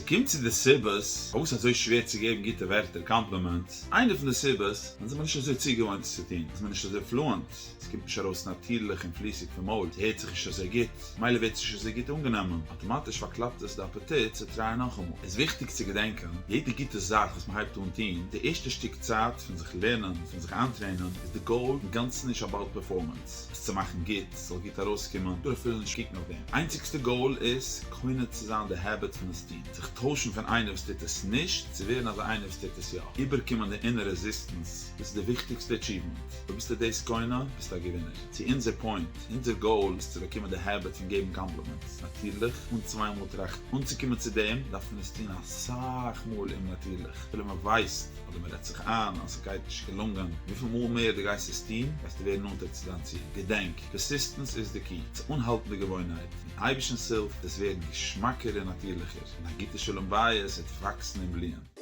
ס'קומט צו די סיבות פארוואס אזוי שווער צו געבן גוטע ווערטער, compliments, איינע פון די סיבות, אונז זעמיר נישט אזוי צוגעוואוינט עס צו טון, איז מען נישט אזוי fluent, עס קומט נישט ארויס נאטירליך און פליסיג פון מויל, ס'הערט זיך נישט אזוי גוט, מילא ווערט עס נישט אזוי גוט אנגענומען, אטאמאטיש פארקלאפט עס די אפעטיט צו טרייען נאכאמאל. עס איז וויכטיג צו געדענקען, יעדע גוטע זאך וואס מען הייבט אן טון, די ערשטע שטיק צייט פון זיך לערנען, פון זיך איינטרעינען, איז די goal אינגאנצן נישט about performance, עס צו מאכן גוט, ס'זאל גוט ארויסקומען, טאר אפילו נישט קוקן אויף דעם. איינציגסטע goal איז קונה צו זיין די habit פון עס טון, זיך טוישן פון איינער וואס טוט עס נישט, צו ווערן אזא איינער וואס טוט עס יא. איבערקומען די inner resistance, דאס איז די וויכטיגסטע achievement. אויב ביסטו דאס קונה, ביסטו א געווינער. צו אונזער point, אונזער goal איז צו באקומען די habit פון געבן compliments, נאטירליך, אן צוויי מאל טראכטן. אנצוקומען צו דעם, דארף מען עס טון אסאך מאל אומנאטירליך, אפילו מען ווייסט אדער מען רעדט זיך איין אז ס'גייט נישט געלונגען. וויפיל מאל מער דו גייסט עס טון, גייסטו ווערן נאנטער צו דיין ציל. געדענק, persistence איז די key, צו אנהאלטן די געוואוינהייט. מיטן אייבערשטנ'ס הילף וועט עס ווערן געשמאקער און נאטירליכער, און א גוטע שלום בית וועט וואקסן און בליען.